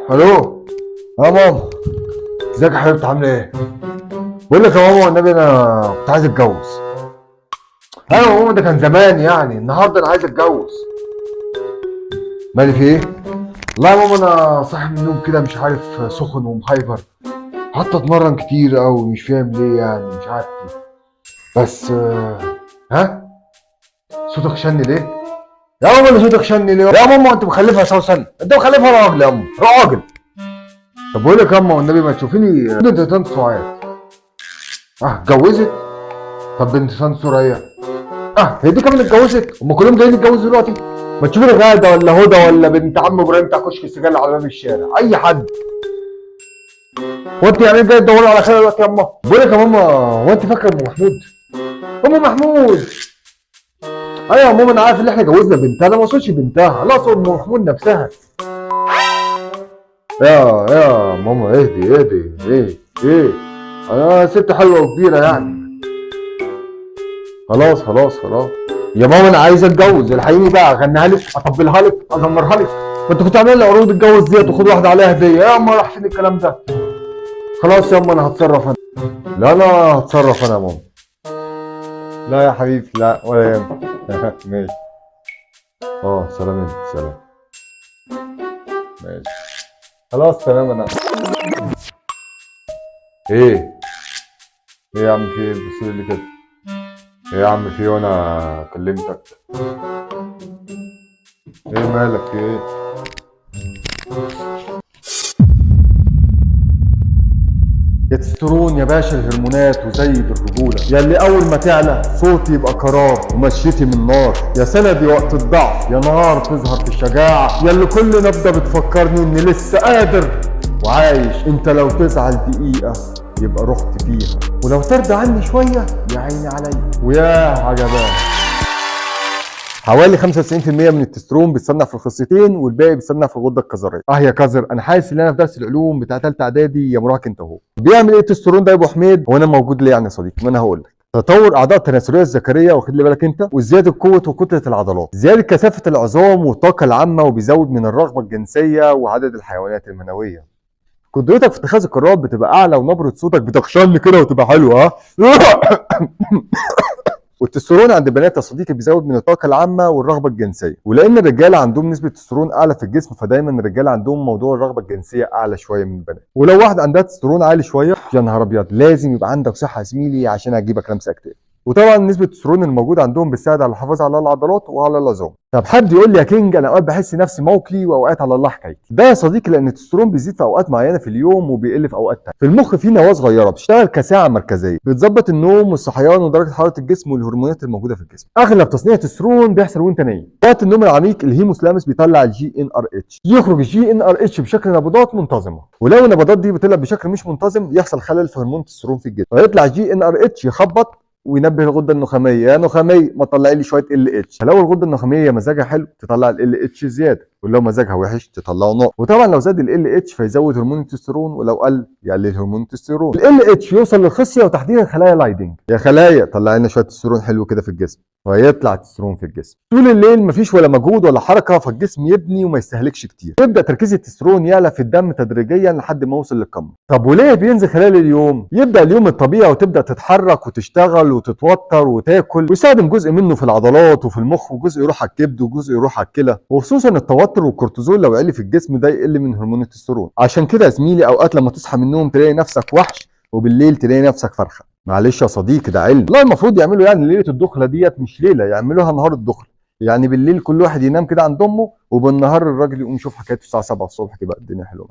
الو يا ماما، ازيك يا حبيبتي؟ عامله ايه؟ بقول لك يا ماما والنبي انا كنت عايز اتجوز. ايوه يا ماما ده كان زمان يعني، النهارده انا عايز اتجوز. مالي في ايه؟ لا يا ماما انا صاحي من النوم كده مش عارف، سخن ومهايبر، حتى اتمرن كتير قوي مش فاهم ليه يعني، مش عارف ليه. بس ها؟ صوتك شن ليه؟ يا ماما انا صوتك شن ليه؟ يا ماما انت مخلفها سوسن، انت مخلفها راجل يا ماما، راجل. طب بقول لك يا ماما والنبي ما تشوفيني بنت طنط سعاد. اتجوزت؟ طب بنت طنط سوريا؟ هي دي كمان اتجوزت؟ هم كلهم جايين يتجوزوا دلوقتي؟ ما تشوفي غاده ولا هدى ولا بنت عم ابراهيم بتاع كشك السجل على باب الشارع، اي حد. هو انت يعني جاي تدوري على خير دلوقتي يا ماما؟ بقول لك يا ماما، هو انت فاكره ام محمود؟ ام محمود. ايوه يا ماما انا عارف ان احنا جوزنا بنتها، انا ما اقصدش بنتها، لا اقصد ام محمود نفسها. يا ماما اهدي اهدي، ايه ايه، انا ست حلوة وكبيره يعني. خلاص خلاص خلاص يا ماما انا عايز اتجوز، الحقيني بقى، اغنيها لك، اطبلها لك، ازمرها لك. ما انت كنت عامل لي عروض اتجوز ديت وخد واحدة عليها هديه، يا اما راح فين الكلام ده؟ خلاص يا اما انا هتصرف انا. لا لا هتصرف انا يا ماما. لا يا حبيبي لا ولا يهمك. ماشي. سلام انت، سلام. ماشي خلاص تمام. انا ايه ايه يا عم في ايه؟ بتصير لي كده ايه يا عم في وانا كلمتك؟ ايه مالك في ايه؟ يا تسترون يا باشا الهرمونات وزيد الرجولة، يا اللي أول ما تعلى صوتي يبقى قرار ومشيتي من نار، يا سندي وقت الضعف، يا نهار تظهر في الشجاعة، يا اللي كل نبضة بتفكرني إني لسه قادر وعايش. أنت لو تزعل دقيقة يبقى رحت فيها، ولو ترضى عني شوية يا عيني عليا ويا عجبان. حوالي 95% من التسترون بيتصنع في الخصيتين والباقي بيتصنع في الغدة الكظريه. يا كظر، انا حاسس ان انا في درس العلوم بتاع ثالثة اعدادي يا مراهق انت اهو. بيعمل ايه التسترون ده يا ابو حميد؟ هو انا موجود ليه يعني يا صديقي؟ ما انا هقول لك. تطور اعضاء التناسلية الذكريه، واخد لي بالك انت، وزيادة قوة وكتله العضلات، زيادة كثافة العظام والطاقة العامة، وبيزود من الرغبة الجنسية وعدد الحيوانات المنوية. قدرتك في اتخاذ القرارات بتبقى اعلى، ونبره صوتك بتخشن كده وتبقى حلوة. والتستيرون عند البنات يا صديقي بيزود من الطاقة العامة والرغبة الجنسية، ولان الرجالة عندهم نسبه تستيرون اعلى في الجسم، فدايما الرجالة عندهم موضوع الرغبة الجنسية اعلى شوية من البنات. ولو واحدة عندها تستيرون عالي شوية، يا نهار ابيض، لازم يبقى عندك صحة يا زميلي عشان هتجيبك لمسه اكتئاب. وطبعا نسبه التستيرون الموجودة عندهم بتساعد على الحفاظ على العضلات وعلى العظام. طب حد يقول لي يا كينج انا اوقات بحس نفسي موكلي واوقات على الله حكايتي. ده يا صديقي لان التستيرون بيزيد في اوقات معينة في اليوم وبيقل في اوقات ثانية. في المخ في نواه صغيرة بتشتغل كساعه مركزية بتظبط النوم والصحيان ودرجة حرارة الجسم والهرمونات الموجودة في الجسم. اغلب تصنيع التستيرون بيحصل وانت نايم. وقت النوم العميق ال hypothalamus بيطلع الجي ان ار اتش، يخرج الجي ان ار اتش بشكل نبضات منتظمة، ولو النبضات دي بتطلع بشكل مش منتظم يحصل خلل في هرمون التستيرون في الجسم، فيطلع GnRH يخبط وينبه الغدة النخاميه، يا نخاميه ما تطلعي لي شوية LH. فلو الغدة النخاميه مزاجها حلو تطلع LH زيادة، ولو مزاجها وحش تطلعه ناقص. وطبعا لو زاد LH فيزود هرمون التستيرون، ولو قل يقلل هرمون التستيرون. LH يوصل للخصيه وتحديدا خلايا لايدنج، يا خلايا طلعي لنا شوية تستيرون حلو كده في الجسم، فيطلع التستيرون في الجسم. طول الليل مفيش ولا مجهود ولا حركة، فالجسم يبني وما يستهلكش كتير. يبدا تركيز التستيرون يعلى في الدم تدريجيا لحد ما يوصل للقمه. طب وليه بينزل خلال اليوم؟ يبدا اليوم الطبيعي وتبدا تتحرك وتشتغل وتتوتر وتاكل، ويستخدم جزء منه في العضلات وفي المخ، وجزء يروح على الكبد وجزء يروح على الكلى. وخصوصا التوتر والكورتيزول لو عالي في الجسم ده يقل من هرمون التستيرون. عشان كده يا زميلي اوقات لما تصحى من النوم تلاقي نفسك وحش، وبالليل تلاقي نفسك فرخة. معلش يا صديقي ده علم. لا المفروض يعملوا يعني ليلة الدخلة ديت مش ليلة، يعملوها نهار الدخلة، يعني بالليل كل واحد ينام كده عند امه، وبالنهار الراجل يقوم يشوف حكايته الساعة 7 الصبح، تبقى الدنيا حلوة.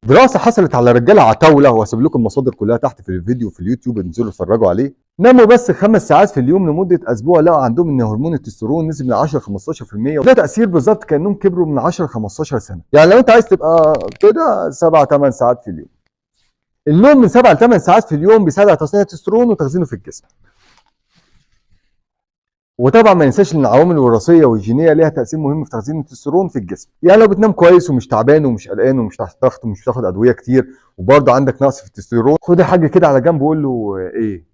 دراسة حصلت على رجاله عتاوله، وهسيب لكم المصادر كلها تحت في الفيديو في اليوتيوب، انزلوا اتفرجوا عليه. ناموا بس 5 ساعات في اليوم لمدة اسبوع، لقوا عندهم ان هرمون التستيرون نزل من 10 ل 15%، وده تاثير بالظبط كانهم كبروا من 10 ل 15 سنة. يعني لو انت عايز تبقى كده 7 8 ساعات في اليوم. النوم من 7 ل 8 ساعات في اليوم بيساعد على تصنيع التستيرون وتخزينه في الجسم. وطبعا ما ننساش ان العوامل الوراثية والجينيه ليها تاثير مهم في تخزين التستيرون في الجسم. يعني لو بتنام كويس ومش تعبان ومش قلقان ومش تحت ضغط ومش بتاخد ادوية كتير وبرضه عندك نقص في التستيرون، خد حاجة كده على جنب وقول له ايه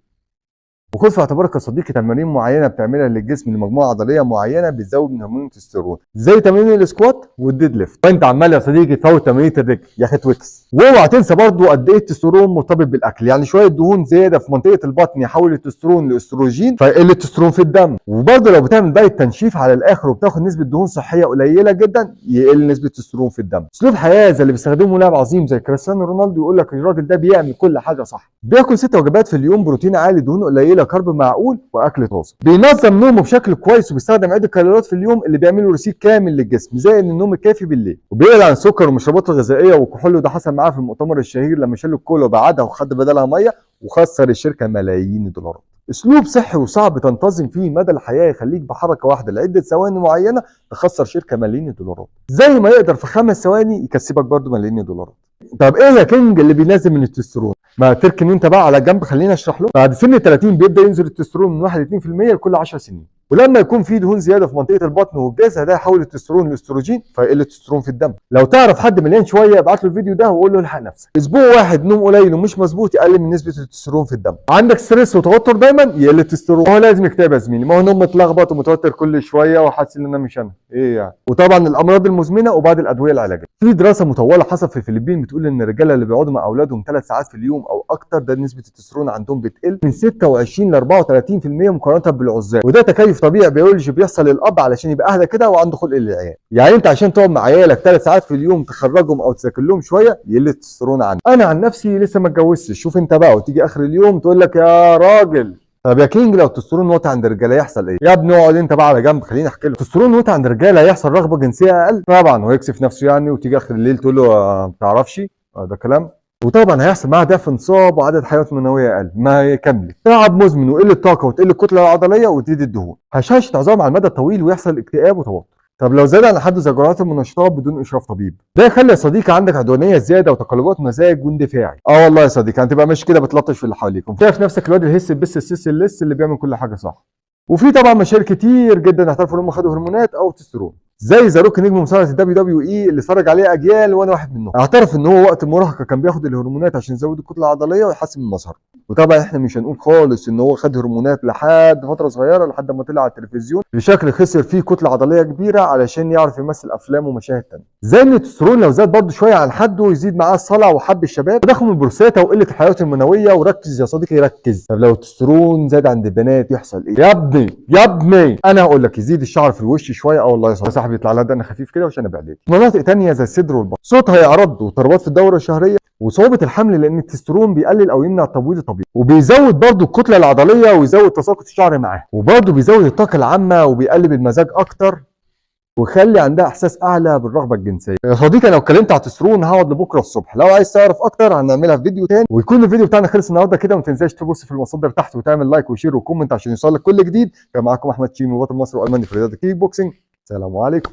وخد في اعتبارك يا صديقي تمارين معينة بتعملها للجسم لمجموعة عضلية معينة بتزود من هرمون التستيرون، زي تمارين ال squat وال deadlift. فانت عمال يا صديقي تفوت تمارين الرجل يا اخي تويكس. واوعى تنسى برضو قد ايه التستيرون مرتبط بالاكل، يعني شوية دهون زيادة في منطقة البطن يحول التستيرون لاستروجين فيقل التستيرون في الدم. وبرضو لو بتعمل diet تنشيف على الاخر وبتاخد نسبه دهون صحية قليله جدا يقل نسبه التستيرون في الدم. اسلوب حياة زي اللي بيستخدمه لاعب عظيم زي كريستيانو رونالدو، يقول لك الراجل ده بيعمل كل حاجة صح، بياكل 6 وجبات في اليوم، بروتين عالي، دهون قليله، carb معقول، واكل طازة، بينظم نومه بشكل كويس، وبيستخدم عده كالوريات في اليوم اللي بيعملوا reset كامل للجسم، زائد النوم الكافي بالليل، وبيبعد عن السكر والمشروبات الغذائية والكحول. وده حصل معاه في المؤتمر الشهير لما شال الكولا وبعدها وخد بدلها مية وخسر الشركة ملايين الدولارات. اسلوب صحي وصعب تنتظم فيه مدى الحياة يخليك بحركة واحدة لعدة ثواني معينة تخسر شركة ملايين الدولارات، زي ما يقدر في 5 ثواني يكسبك برضه ملايين الدولارات. طب ايه يا king اللي بينزل من التستيرون؟ ما تركن انت بقى على جنب خليني اشرح له. بعد سن 30 بيبدا ينزل التستيرون من 1 ل 2% لكل 10 سنين، ولما يكون في دهون زيادة في منطقة البطن والجسم ده يحول التستيرون لاستروجين فيقل التستيرون في الدم. لو تعرف حد مليان شوية ابعت له الفيديو ده وقول له الحق نفسك. اسبوع واحد نوم قليل ومش مظبوط يقلل من نسبه التستيرون في الدم. عندك stress وتوتر دايما يقل التستيرون. هو لازم يكتئب يا زميلي، ما هو نوم متلخبط ومتوتر كل شوية وحاسس ان انا مش انا ايه يعني. وطبعا الامراض المزمنة وبعض الادوية العلاجية. في دراسة مطولة حصلت في الفلبين بتقول ان الرجالة اللي بيقعدوا مع اولادهم 3 ساعات في اليوم او اكتر ده نسبه التستيرون عندهم بتقل من 26 ل 34% مقارنة بالعزاب، وده تكيف طبيعي بيولوجي بيحصل للاب علشان يبقى اهدى كده وعنده خلق للعيال. يعني انت عشان تقعد مع عيالك 3 ساعات في اليوم تخرجهم او تذاكر لهم شوية يقل التستيرون عندك. انا عن نفسي لسه ما اتجوزتش، شوف انت بقى، وتيجي اخر اليوم تقول لك يا راجل. طب يا king لو التستيرون واطي عند الرجالة يحصل ايه؟ يا ابني اقعد انت بقى على جنب خليني احكي لك. التستيرون واطي عند الرجالة يحصل رغبة جنسية اقل طبعا، ويكسف نفسه يعني، وتيجي اخر الليل تقول له ما تعرفش ده كلام. وطبعا هيحصل معاه ضعف انصاب وعدد حيوانات منويه اقل، ما يكمل، تعب مزمن وقلة طاقة وتقل الكتلة العضلية وتزيد الدهون، هشاشة عظام على المدى الطويل ويحصل اكتئاب وتوتر. طب لو زاد عن حده زي جرعات المنشطات بدون اشراف طبيب، ده يخلي يا صديقي عندك عدوانية زيادة وتقلبات مزاج واندفاعي. اه والله يا صديقي هتبقى ماشي كده بتلطش في اللي حواليك، شايف نفسك الواد الهس بس السس اللس اللي بيعمل كل حاجة صح. وفي طبعا مشاهير كتير جدا اعترفوا ان هم خدوا هرمونات او تستيرون، زي The Rock نجم مصارعه ال WWE اللي اتفرج عليه اجيال وانا واحد منهم، اعترف ان هو وقت المراهقة كان بياخد الهرمونات عشان يزود الكتلة العضلية ويحسن من مظهره. وطبعا احنا مش هنقول خالص ان هو خد هرمونات لحد فترة صغيرة لحد ما طلع على التلفزيون بشكل خسر فيه كتلة عضلية كبيرة علشان يعرف يمثل افلام ومشاهد ثانية. زي ان التستيرون لو زاد برده شوية عن حده يزيد معاه الصلع وحب الشباب، تضخم البروستاتا وقلة الحيوانات المنوية. وركز يا صديقي ركز. طب لو التستيرون زاد عند البنات يحصل ايه؟ يا ابني يا ابني انا هقول لك يزيد الشعر في الوش شوية. اه والله يا صاحبي يطلع لها دقن خفيف كده وشنب اعدادي. مناطق ثانية زي الصدر والبطن صوتها يعرض، واضطرابات في الدورة الشهرية وصعوبة الحمل لان التستيرون بيقلل او يمنع التبويض الطبيعي، وبيزود برضه الكتلة العضلية ويزود تساقط الشعر معاه، وبرضه بيزود الطاقة العامة وبيقلب المزاج اكتر ويخلي عندها احساس اعلى بالرغبه الجنسية. يا صديقي لو اتكلمت على التستيرون هقعد لبكرة الصبح، لو عايز تعرف اكتر هنعملها في فيديو تاني. ويكون الفيديو بتاعنا خلص النهارده كده، وما تنساش تبص في المصادر تحت وتعمل like و share و comment عشان يوصلك كل جديد. كان معاكم احمد شيمي بطل مصر والماني في رياضة الكيك بوكسنج. السلام عليكم.